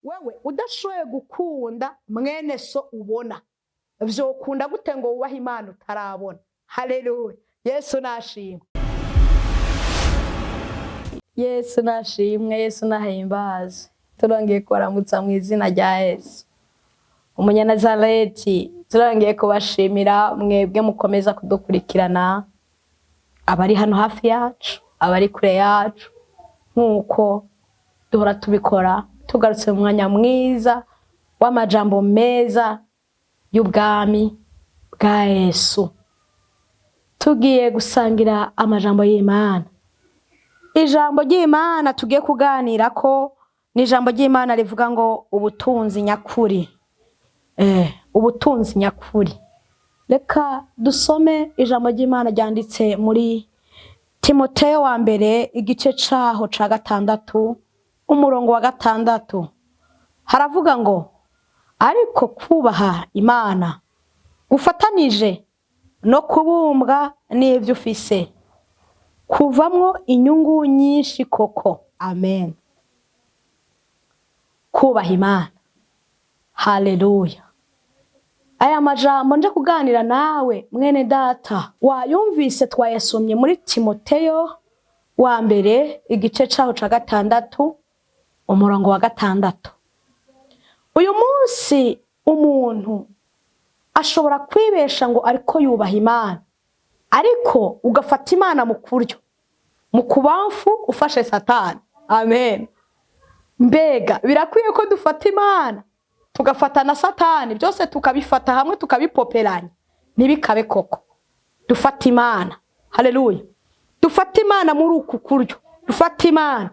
Wewe udashoboye gukunda mwene so ubona, vyokunda gute ngo wubahe Imana utarabona? Haleluya, Yesu nashimwe. Yesu nashimwe, Yesu nahimbaze. Turongeye kubaramutsa mu izina rya Yesu Umunyanazareti. Turongeye kubashimira mwebwe mukomeza kudukurikirana, abari hano hafi yacu, abari kure yacu. Nk'uko duhora tubikora, tugarutse mu mwanya mwiza w'amajambo meza y'ubwami bwa Yesu. Tugiye gusangira amajambo y'Imana. Ijambo ry'Imana tugiye kuganira ko ni ijambo ry'Imana rivuga ngo ubutunzi nyakuri. Ubutunzi nyakuri. Reka dusome ijambo ry'Imana ryanditse muri Timoteyo wa mbere, igice caho ca 6, umurongo wa 6. Haravuga ngo: "Ariko kubaha Imana gufatanije no kubumbwa n'ivyo ufise kuvamwo inyungu nyinshi koko." Amen. Kubaha Imana, haleluya. Aya majambo nje kuganira nawe, mwene data, wayumvise, twayasomye muri Timoteyo wa mbere, igice caho ca 6, umurongo wa 6. Uyu munsi umuntu ashobora kwibesha ngo ariko yubaha Imana, ariko ugafata Imana mu kuryo, mu kubamfu ufashe Satani. Amen. Mbega birakwiye ko dufata Imana tugafata na Satani, byose tukabifata hamwe tukabipoperanya? Ntibikabe koko. Dufata Imana, haleluya, dufata Imana muri uku kuryo, dufata Imana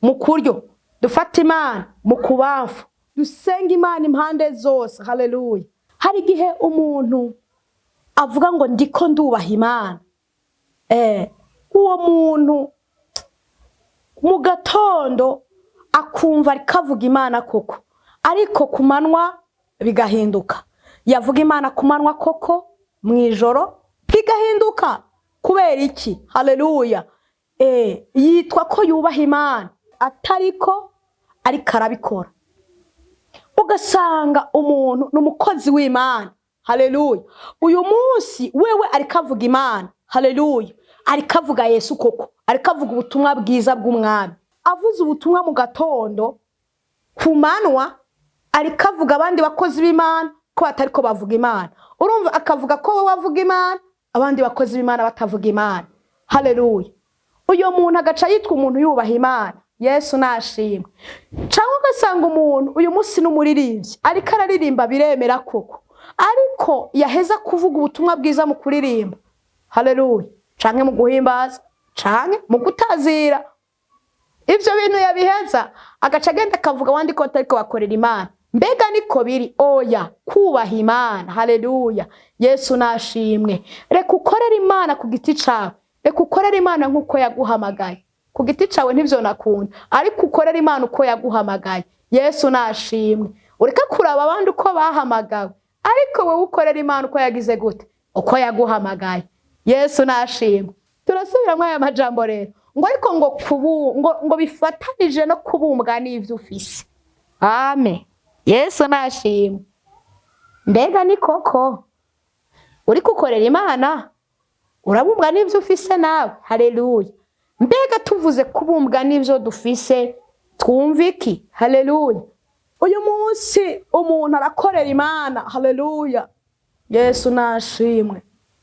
mu kuryo, dufata Imana mu kubamfu, dusenga Imana impande zose. Haleluya. Hari igihe umuntu avuga ngo ndiko ndubaha Imana. Uwo muntu mu gatondo akumva ariko avuga Imana koko, ariko ku manywa bigahinduka. Yavuga Imana ku manywa koko, mu ijoro bigahinduka. Kubera iki? Haleluya. Yitwa ko yubaha Imana atariko ariko arabikora. Ugasanga umuntu ni umukozi w'Imana, haleluya, uyu munsi wewe ariko avuga Imana, haleluya, ariko avuga Yesu koko, ariko avuga ubutumwa bwiza bw'umwami. Avuze ubutumwa mu gatondo, ku manywa ariko avuga abandi bakozi b'Imana ko batariko bavuga Imana. Urumva, akavuga ko wowe avuga Imana, abandi bakozi b'Imana batavuga Imana. Haleluya. Uyo muntu agaca yitwa umuntu yubaha Imana. Yesu nashimwe. Cyangwa ugasanga umuntu uyu munsi n'umuririmbyi, ariko araririmba, biremera koko, ariko yaheza kuvuga ubutumwa bwiza mu kuririmba, haleluya, canke mu guhimbaza, canke mu gutazira, ivyo bintu yabiheza agaca agenda akavuga abandi ko batariko bakorera Imana. Mbega niko biri? Oya. Kubaha Imana, haleluya, Yesu nashimwe. Reka ukorere Imana ku giti cawe, reka ukorere Imana nk'uko yaguhamagaye. Ku giti cawe ntivyo nakunda, ariko ukorere Imana uko yaguhamagaye. Yesu nashimwe. Ureke kuraba abandi uko bahamagawe, ariko wowe ukorera Imana uko yagize gute? Uko yaguhamagaye. Yesu nashimwe. Turasubiramo aya majambo rero, ngo ariko ngo kubu ngo bifatanije no kubumbwa n'ivyo ufise. Amen. Yesu nashimwe. Mbega ni koko uri gukorera Imana urabumbwa n'ivyo ufise nawe? Haleluya. Mbega tuvuze kubumbwa n'ivyo dufise, twumva iki? Haleluya. Uyu munsi umuntu arakorera Imana, haleluya, Yesu nashimwe,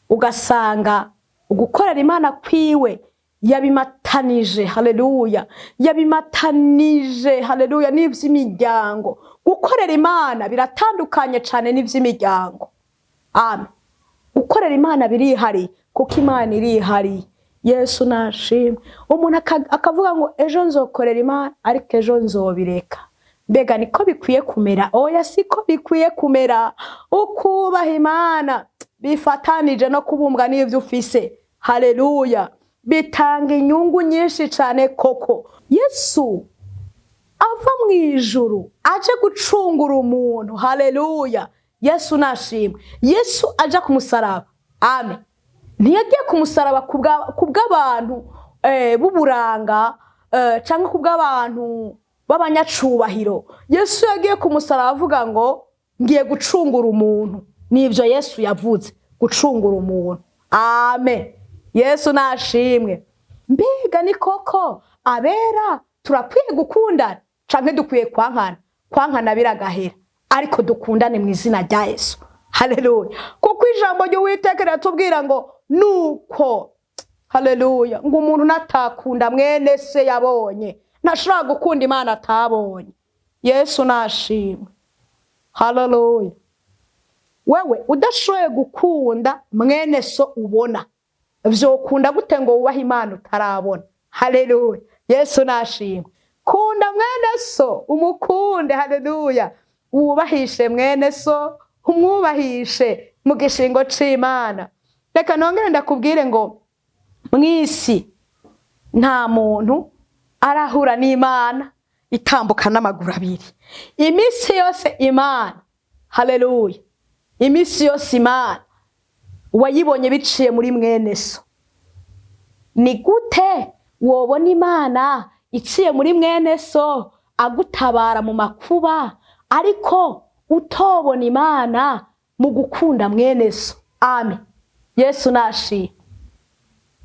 ugasanga ugukorera Imana kwiwe yabimatanije, haleluya, yabimatanije, haleluya, n'ivy'imiryango. Gukorera Imana biratandukanye cane n'ivy'imiryango. Amen. Gukorera Imana birihariye, kuko Imana irihariye. Yesu nashimwe. Umuntu akavuga ngo ejo nzokorera Imana, ariko ejo nzobireka. Mbega niko bikwiye kumera? Oya, siko bikwiye kumera. Ukubaha Imana bifatanije no kubumbwa n'ivyo ufise, haleluya, bitanga inyungu nyinshi cane koko. Yesu ava mu ijuru aje gucungura umuntu, haleluya, Yesu nashimwe. Yesu aja ku musaraba, amen, ntiyagiye ku musaraba ku bw'abantu b'uburanga, cyangwa ku bw'abantu. b'abanyacubahiro. Yesu yagiye ku musaraba avuga ngo ngiye gucungura umuntu. Nibyo Yesu yavuze, gucungura umuntu. Amen. Yesu nashimwe. Mbega ni koko abera turakwiye gukundana canke dukwiye kwankana? Kwankana biragahera, ariko dukundane mu izina rya Yesu. Haleluya! Kuko ijambo ry'Uwiteka riratubwira ngo nuko, haleluya, ngo umuntu natakunda mwene se yabonye, ntashobora gukunda Imana atabonye. Yesu nashimwe. Haleluya! Wewe udashoboye gukunda mwene so ubona, vyokunda gute ngo wubahe Imana utarabona? Haleluya! Yesu nashimwe. Kunda mwene so, umukunde. Haleluya! Wubahishe mwene so, umwubahishe mu gishingo c'Imana. Reka nongere ndakubwire ngo mw'isi nta muntu arahura n'Imana itambuka n'amaguru abiri. Iminsi yose Imana, haleluya, iminsi yose Imana wayibonye biciye muri mwene so. Ni gute wobona Imana iciye muri mwene so agutabara mu makuba, ariko utobona Imana mu gukunda mwene so? Amen. Yesu nashimwe.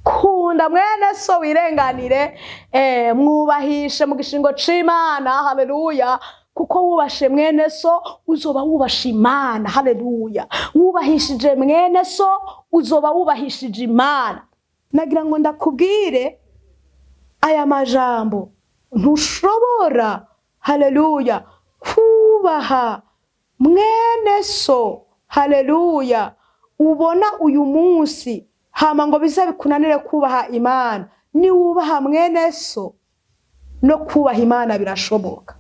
Kunda mwene so wirenganire, mwubahishe mu gishingo c'Imana. Haleluya! Kuko wubashe mwene so uzoba wubashe Imana. Haleluya! Wubahishije mwene so uzoba wubahishije Imana. Nagira ngo ndakubwire aya majambo: ntushobora, haleluya, kubaha mwene so, haleluya, ubona uyu munsi, hama ngo bize bikunanire kubaha Imana. Niwubaha mwene so, no kubaha Imana birashoboka.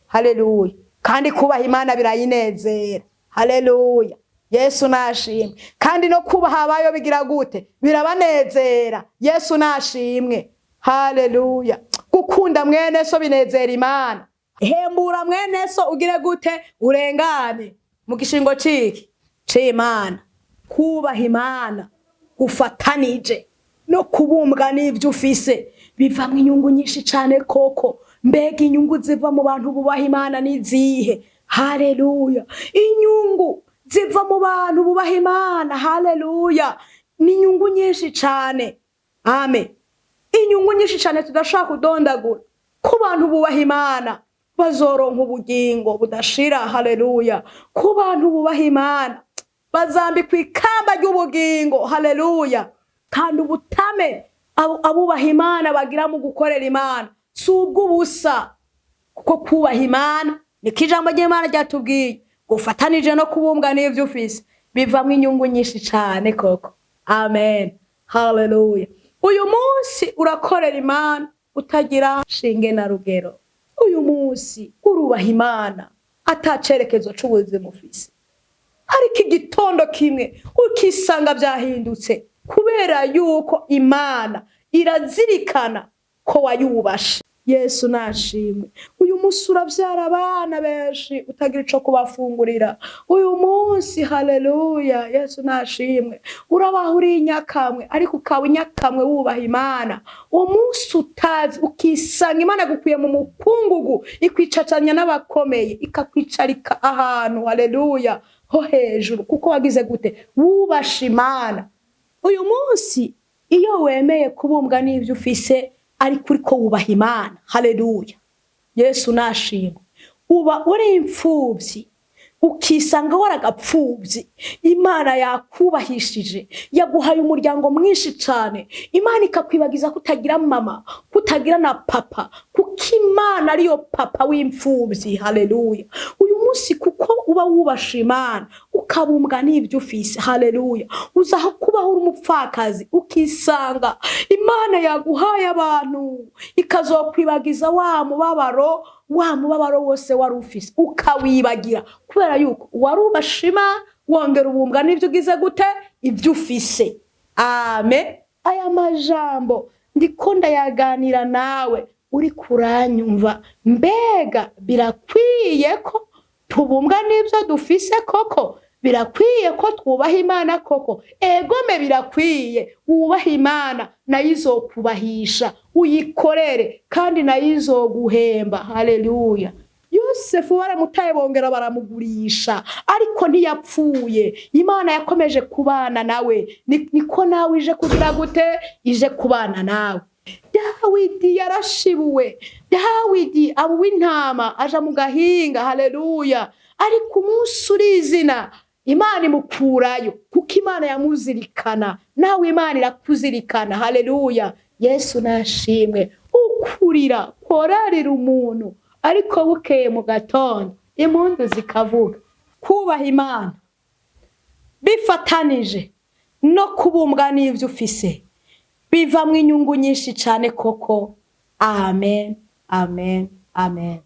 Haleluya! Kandi kubaha Imana birayinezera. Haleluya! Yesu nashimwe. Kandi no kubaha abayo bigira gute? Birabanezera. Yesu nashimwe. Haleluya! Gukunda mwene so binezera Imana. Hembura mwene so, ugire gute? Urengane mu gishingo ciki c'Imana. Kubaha Imana gufatanije no kubumbwa n'ivyo ufise bivamwo inyungu nyinshi cane koko. Mbega inyungu ziva mu bantu bubaha Imana n'izihe? Haleluya! Inyungu ziva mu bantu bubaha Imana, haleluya, ni inyungu nyinshi cane. Amen. Inyungu nyinshi cane tudashobora kudondagura. Ku bantu bubaha Imana bazoronka ubugingo budashira. Haleluya! Ku bantu bubaha Imana bazambikwa ikamba ry'ubugingo. Haleluya! Kandi ubutame abubaha Imana bagira mu gukorera Imana si ubw'ubusa, kuko kubaha Imana, niko ijambo ry'Imana ryatubwiye, gufatanije no kubumbwa n'ivyo ufise, bivamwo inyungu nyinshi cane koko. Amen. Haleluya! Uyu munsi urakorera Imana utagira shinge na rugero. Uyu munsi urubaha Imana ata cerekezo c'ubuzima ufise, ariko igitondo kimwe ukisanga byahindutse, kubera yuko Imana irazirikana ko wayubashe. Yesu nashimwe. Uyu munsi urabyara abana benshi utagira ico kubafungurira. Uyu munsi, haleluya, Yesu nashimwe, urabaho uri inyakamwe, ariko ukaba inyakamwe wubaha Imana. Uwo munsi utazi ukisanga Imana igukuye mu mukungugu, ikwicacanya n'abakomeye, ikakwicarika ahantu, haleluya, ho hejuru, kuko wagize gute? Wubashe Imana. Uyu munsi iyo wemeye kubumbwa n'ibyo ufise, ariko uriko wubaha Imana, haleluya, Yesu nashimwe, uba uri imfubyi ukisanga waragapfubyi, Imana yakubahishije, yaguhaye umuryango mwinshi cyane. Imana ikakwibagiza kutagira mama, kutagira na papa, kuko Imana ariyo papa w'imfubyi. Haleluya! Uyu munsi kuko uba wubasha Imana ukabumbwa n'ibyo ufise, haleluya, uzaho kubaho uri umupfakazi, ukisanga Imana yaguhaye abantu, ikazokwibagiza wa mubabaro, wa mubabaro wose wari ufise ukawibagira, kubera yuko warubasha Imana, wongera ubumbwa n'ibyo ugize gute? Ibyo ufise. Amen. Aya majambo ndiko ndayaganira nawe uri kuranyumva. Mbega birakwiye ko tubumbwa n'ibyo dufise koko? Birakwiye ko twubaha Imana koko. Egome, birakwiye wubaha Imana, nayo izokubahisha. Uyikorere kandi nayo izoguhemba. Haleluya. Yosefu baramutaye, bongera baramugurisha, ariko ntiyapfuye. Imana yakomeje kubana nawe. Niko nawe ije kugira gute? Ije kubana nawe. Dawidi yarashibuwe, Dawidi aba uw'intama, aja mu gahinga. Haleluya. Ariko umunsi urizina Imana imukurayo, kuko Imana yamuzirikana. Nawe Imana irakuzirikana. Haleluya. Yesu nashimwe. Ukurira korarira umuntu, ariko bukeye mu gatondo impundu zikavuga. Kubaha Imana bifatanije no kubumbwa n'ibyo ufise bivamwo inyungu nyinshi cyane koko. Amen, amen, amen.